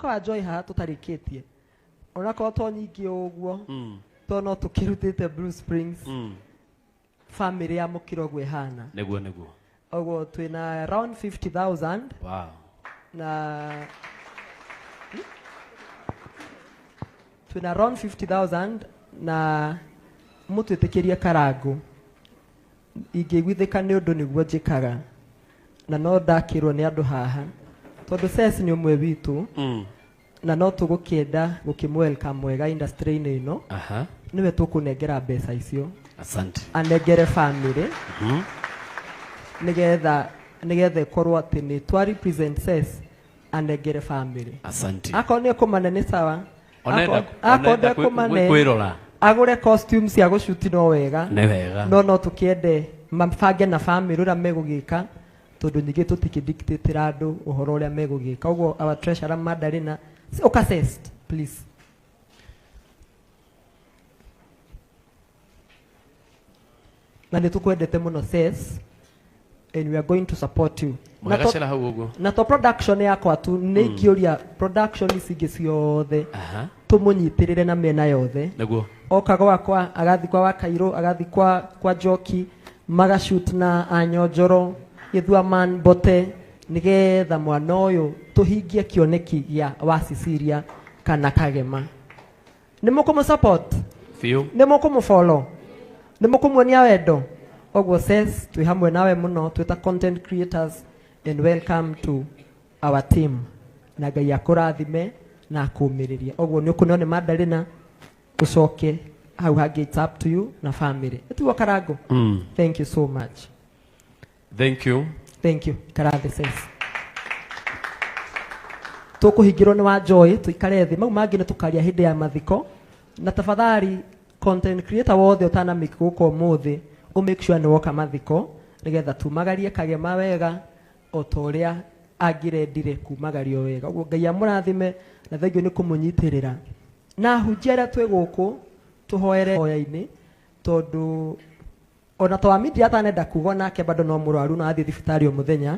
Kwa Joy haha tũtarĩkĩtie onakorwo to nyingĩ ũguo to no tũkĩrutĩte Blue Springs family ya mũkĩra ũguo ĩhana. Nĩguo nĩguo. Ũguo twĩna around 50,000. Wow. Na twĩna around 50,000 na mũtwĩtĩkĩrie Karangũ ingĩiguithĩka nĩ ũndũ nĩguo njĩkaga na no ndakĩrwo nĩ andũ haha tondũ Ses nĩ ũmwe witũ na no tũgũkĩenda gũkĩmwelcome wega industry-inĩ ĩno. Nĩwe tũkũnengera mbeca icio. Asante. Anengere family nĩgetha ĩkorwo atĩ nĩ twa represent Ses anengere family. Asante. Akorwo nĩ ekũmane nĩ sawa. Onenda Akorwo onenda ndekũmane kwĩrora. Agũre costume cia gũcuti no wega. Nĩ wega. No no tũkĩende mabange na family ũrĩa megũgĩka tondũ ningĩ tũtikĩdictatĩra andũ ũhoro ũrĩa megũgĩka. Ũguo our treasurer Madarina, ũka Ses please. Na nĩ tũkwendete mũno Ses and we are going to support you. Mwega cera hau ũguo. Na to production yakwa tu nĩ ingĩũria production ici ingĩ ciothe tũmũnyitĩrĩre na mĩena yothe. Nĩguo. Oka gwakwa agathi kwa Wakairũ agathi kwa Njoki magashoot na Anyonjoro Gĩthua Mbote nĩgetha mwana ũyũ tũhingie kĩoneki gĩa wa Cecilia kana Kagema. Nĩ mũkũmũ support? Biũ. Nĩ mũkũmũ follow? Nĩ mũkũmuonia wendo? Ũguo Ses twĩ hamwe nawe mũno twĩ ta content creators and welcome to our team. Na Ngai akũrathime na akũũmĩrĩrie. Ũguo nĩ ũkũneo nĩ Madarina ũcoke hau hangĩ, it's up to you na family. Ĩtiguo Karangũ? Thank you so much. Thank you. Thank you. Karathi Ses. Tũkũhingĩrwo nĩ wa Joy tũikare thĩ mau mangĩ nĩ tũkaria hĩndĩ ya mathiko. Na tafadhali content creator wothe ũtanamake gũkũ ũmũthĩ ũ make sure nĩ woka mathiko nĩgetha tumagarie Kagema wega o ta ũrĩa angĩrendire kumagario wega. Ũguo Ngai amũrathime na thengiũ nĩ kũmũnyitĩrĩra. Na hunjia arĩa twĩ gũkũ tũhoere hoya-inĩ tondũ ona to Amidi atanenda kuga nake bado no mũrwaru na athiĩ thibitarĩ o mũthenya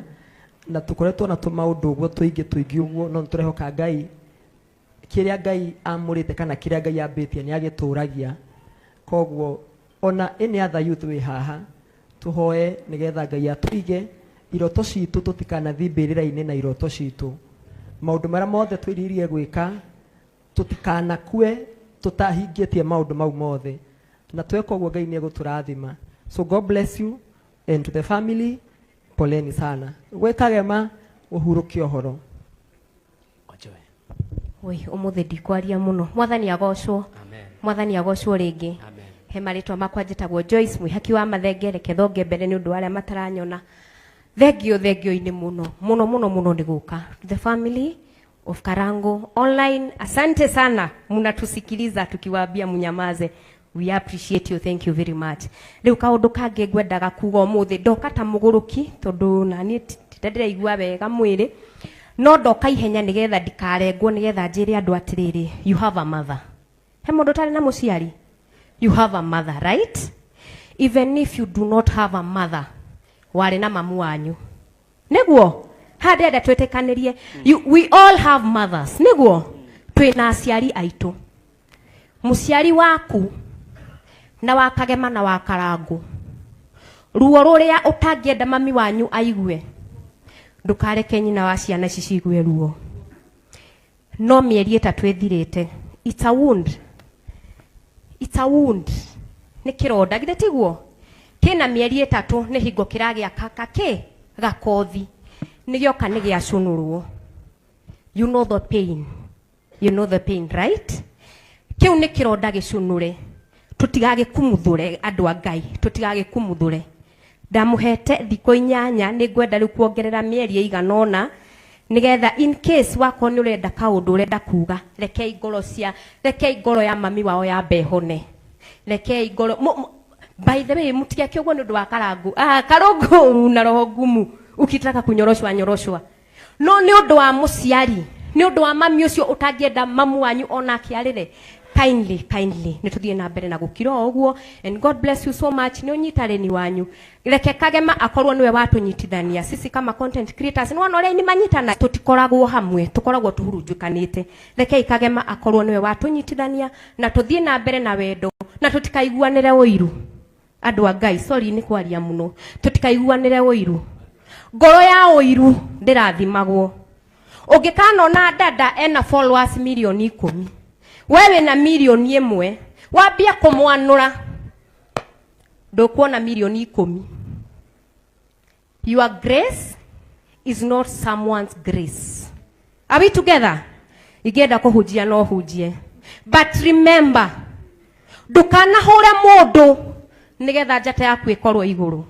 na tũkoretwo na tũmaũndũ ũguo tũingĩ tũingĩ ũguo no nĩtũrehoka Ngai kĩrĩa Ngai amũrĩte kana kĩrĩa Ngai ambĩtie nĩ agĩtũragia. Koguo ona any other youth wĩ haha tũhoe nĩgetha Ngai atũige iroto citũ tũtikanathiĩ mbĩrĩra-inĩ na iroto citũ. Maũndũ marĩa mothe twĩrirĩrie gwĩka tũtikanakue tũtahingĩtie maũndũ mau mothe. Na tweka ũguo Ngai nĩegũtũrathima. So God bless you and to the family, poleni sana. Gwĩ Kagema ũhurũke ũhoro. Oi, ũmũthĩ ndikwaria mũno. Mwathani agocwo. Amen. Mwathani agocwo rĩngĩ. Amen. He marĩtwa makwa njĩtagwo Joyce Mwihaki wa Mathenge, reke thonge mbere nĩ ũndũ wa arĩa mataranyona. Thengio, thengio-inĩ mũno, mũno, mũno, mũno nĩ gũka. The family of Karango online, asante sana, mnatusikiliza tukiwaambia mnyamaze. We appreciate you, thank you very much. Rĩu kaũndũ kangĩ ngwendaga kuga ũmũthĩ, ndoka ta mũgũrũki tondũ nani ndĩraigua wega mwĩrĩ. No ndoka ihenya nĩgetha ndikarengwo, nĩgetha njĩre andũ atĩrĩrĩ, you have a mother. He mũndũ ũtarĩ na mũciari? You have a mother, right? Even if you do not have a mother, warĩ na mamu wanyu. Nĩguo? Haha ndĩrenda twĩtĩkanĩrie. We all have mothers. Nĩguo? Twĩna aciari aitũ. Mũciari waku na wa Kagema na wa Karangũ. Ruo rũrĩa ũtangĩenda mami wanyu aigue, ndũkareke nyina wa ciana ici cigue ruo. No mĩeri ĩtatũ ĩthirĩte. It's a wound. It's a wound. Nĩ kĩronda, githĩ tiguo? Kĩna mĩeri ĩtatũ nĩ hingo kĩragĩa kĩ gakothi. Nĩ gĩoka nĩ gĩacũnũrwo. You know the pain. You know the pain, right? Kĩu nĩ kĩronda gĩcũnũre. Tũtigagĩkumuthũre andũ a Ngai, tũtigagĩkumuthũre. Ndamũhete thikũ inyanya, nĩ ngwenda rĩu kuongerera mĩeri ĩigana ũna, nĩgetha in case wakorwo nĩ ũrenda kaũndũ ũrenda kuga, rekei ngoro cia, rekei ngoro ya mami wao yambe ĩhone. Rekei ngoro, by the way, mũtigeke ũguo nĩ ũndũ wa Karangũ. Karũngũ na roho ngumu, ukitaka kunyoroshwa nyoroshwa. No nĩ ũndũ wa mũciari, nĩ ũndũ wa mami ũcio ũtangĩenda mamu wanyu onake arĩre. Kindly, kindly, nĩ tũthiĩ na mbere na gũkira o ũguo, and God bless you so much nĩ ũnyitarĩni wanyu. Reke Kagema akorwo nĩwe watũnyitithania sisi kama content creators. Nĩ wona ũrĩa ini manyitana, tũtikoragwo hamwe, tũkoragwo tũhurunjũkanĩte. Rekei Kagema akorwo nĩwe watũnyitithania na tũthiĩ na mbere na wendo na tũtikaiguanĩre ũiru. Andũ a Ngai, sorry nĩ kwaria mũno, tũtikaiguanĩre ũiru. Ngoro ya ũiru ndĩrathimagwo. Ũngĩkanona dada ena followers 10,000,000, we wĩna 1,000,000, wambia kũmwanũra, ndũkuona 10,000,000. Your grace is not someone's grace. Are we together? Ingĩenda kũhunjia no hunjie, but remember, ndũkanahũre mũndũ nĩgetha njata yaku ĩkorwo igũrũ.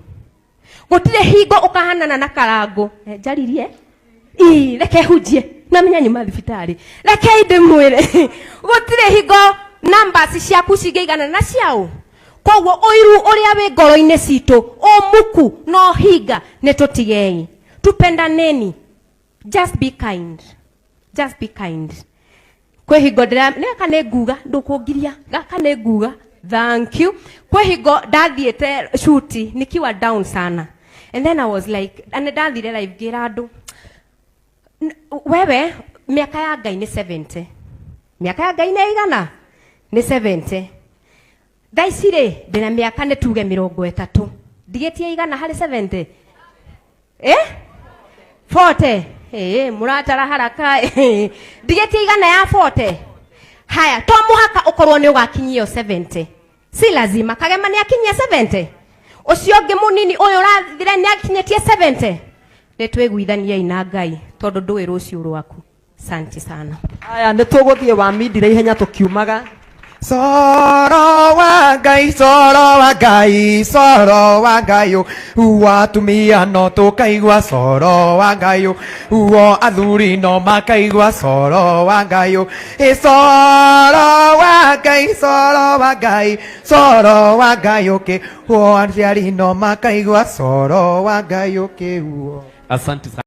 Gũtirĩ hingo ũkahanana na Karango. Njaririe. Ii, reke hunjie namenya nyuma thibitarĩ. Reke ndĩmwĩre, gũtirĩ hingo numbers ciaku cingĩigana na ciao. Koguo ũiru ũrĩa wĩ ngoro-inĩ citũ, ũmuku no hinga, nĩ tũtigei, tupendaneni. Just be kind, just be kind. Kwĩ hingo ndĩra nĩgaka nĩ nguga, ndũkũngiria gaka nĩ nguga, thank you. Kwĩ hingo ndathiĩte shoot nikiwa down sana, and then I was like, na nĩ ndathire live ngĩra andũ, wewe mĩaka ya Ngai nĩ 70, mĩaka ya Ngai nĩ igana nĩ 70. Thaa ici rĩ, ndĩna mĩaka nĩ tuge 30, ndigĩtie igana harĩ 70, 40. Mũratara haraka. Ndigĩtie igana ya 40. Haya, to mũhaka ũkorwo nĩ ũgakinyio 70, si lazima. Kagema nĩ akinyia 70, ũcio ũngĩ mũnini ũyũ ũrathire nĩ akinyĩtie 70. Nĩ twĩguithaniei na Ngai, tondũ ndũĩ rũciũ rwaku. Asante sana. Aya, nĩ tũgũthiĩ wa mindire ihenya tũkiumaga. Coro wa Ngai, coro wa Ngai, coro wa Ngai, atumia no tũkaigua coro wa Ngai, o athuri no makaigua coro wa Ngai. Ĩ coro wa Ngai, coro wa Ngai, coro wa Ngai, ũkĩ o aciari no makaigua coro wa Ngai ũkĩ Asante sana.